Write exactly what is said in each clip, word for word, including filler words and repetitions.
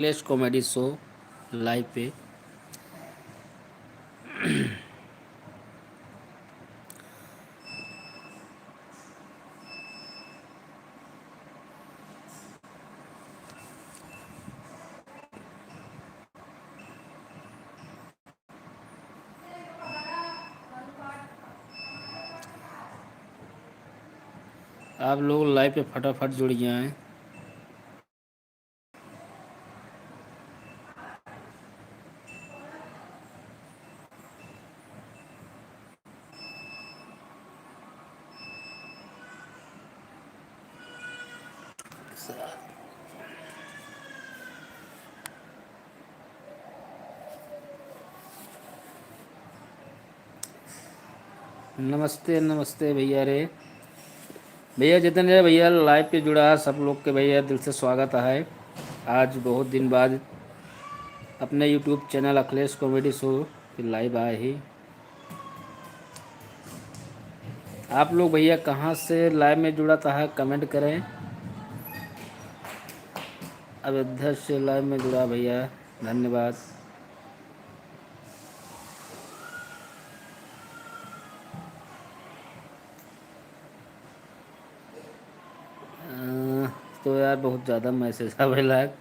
अखिलेश कॉमेडी शो लाइव पे। आप लोग लाइव पे फटाफट जुड़ जाएं। नमस्ते, नमस्ते भैया रे। भैया जितने भैया लाइव पे जुड़ा है, सब लोग के भैया दिल से स्वागत है। आज बहुत दिन बाद अपने YouTube चैनल अखिलेश कॉमेडी शो पे लाइव आए ही। आप लोग भैया कहाँ से लाइव में जुड़ा था, कमेंट करें। अयोध्या से लाइव में जुड़ा भैया, धन्यवाद। अ, तो यार बहुत ज़्यादा मैसेज आवे लाग।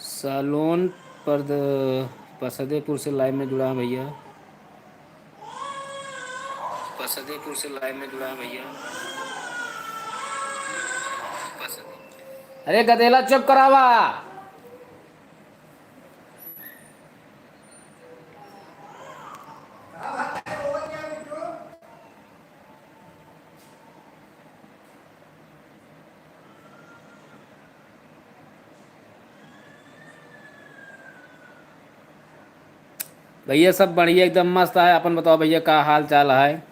सालोन पर्द-, परसदेपुर से लाइव में जुड़ा है भैया। परसदेपुर से लाइव में जुड़ा है भैया। परसदे-, अरे गदेला चुप करावा। भैया सब बढ़िया एकदम मस्त है। अपन बताओ भैया का हाल चाल है?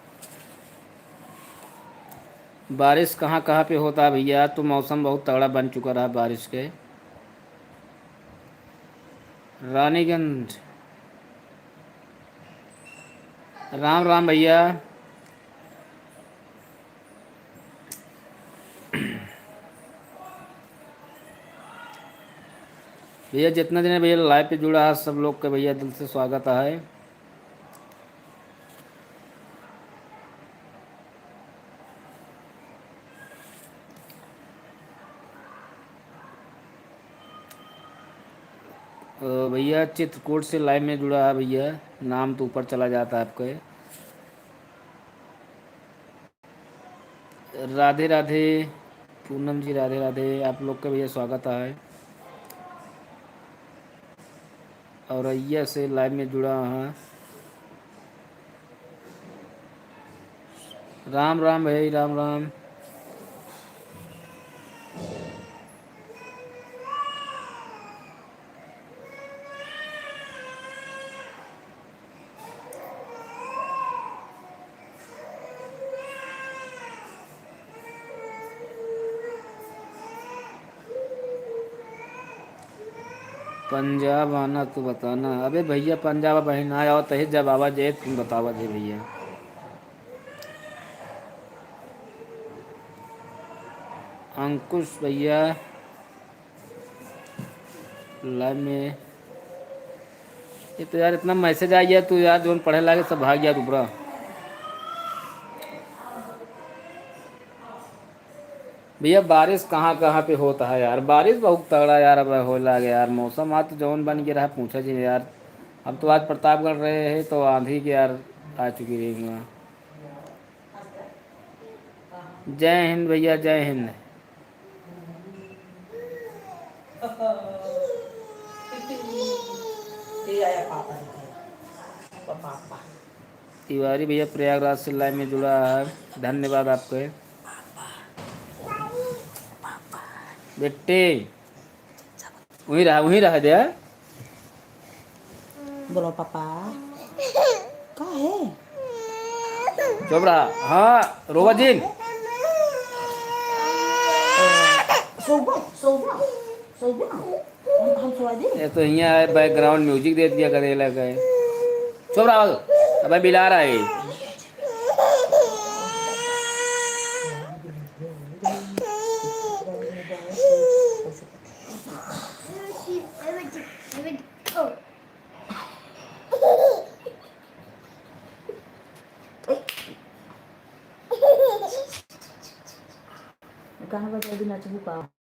बारिश कहाँ कहाँ पे होता है भैया? तो मौसम बहुत तगड़ा बन चुका रहा बारिश के। रानीगंज। राम राम भैया। भैया जितना जने भैया लाइव पे जुड़ा है सब लोग के भैया दिल से स्वागत है। अ, भैया चित्रकूट से लाइव में जुड़ा है भैया, नाम तो ऊपर चला जाता है आपके। राधे राधे पूनम जी, राधे राधे। आप लोग का भैया स्वागत है। औरैया से लाइव में जुड़ा है। राम राम भाई, राम राम। पंजाब आना तो बताना। अबे भैया, पंजाब बहिन ना आओ, तही जब आवा जे, तुम बतावा जे भैया। अंकुश भैया, लाइव में। ये तो यार इतना मैसेज आ गया, तू यार जोन पढ़े लागे सब भाग गया ऊपरा। भैया बारिश कहाँ कहाँ पे होता है यार, बारिश बहुत तगड़ा यार अब हो लागे यार। मौसम आज तो जौन बन के रहा पूछा जी यार। अब तो आज प्रतापगढ़ रहे हैं तो आंधी के यार आ चुकी रही हुआ। जय हिंद भैया, जय हिंद। ये आया पापा दिखाई। पापा। तिवारी भैया प्रयागराज से लाइव में जुड़ा है, धन्यवाद आपके। बेटे, वहीं रहा, वहीं रहा दे। बोलो पापा। का है? चुप रहा। हाँ, रोवा जिन। सोवा, सोवा। सोइबे ना? हम, हम सोवा दी? ये तो हियाँ है, background music दे दिया करेला का है। चुप रहो, अबे बिला रहा है। कहाँ बा, जल्दी नचबू का?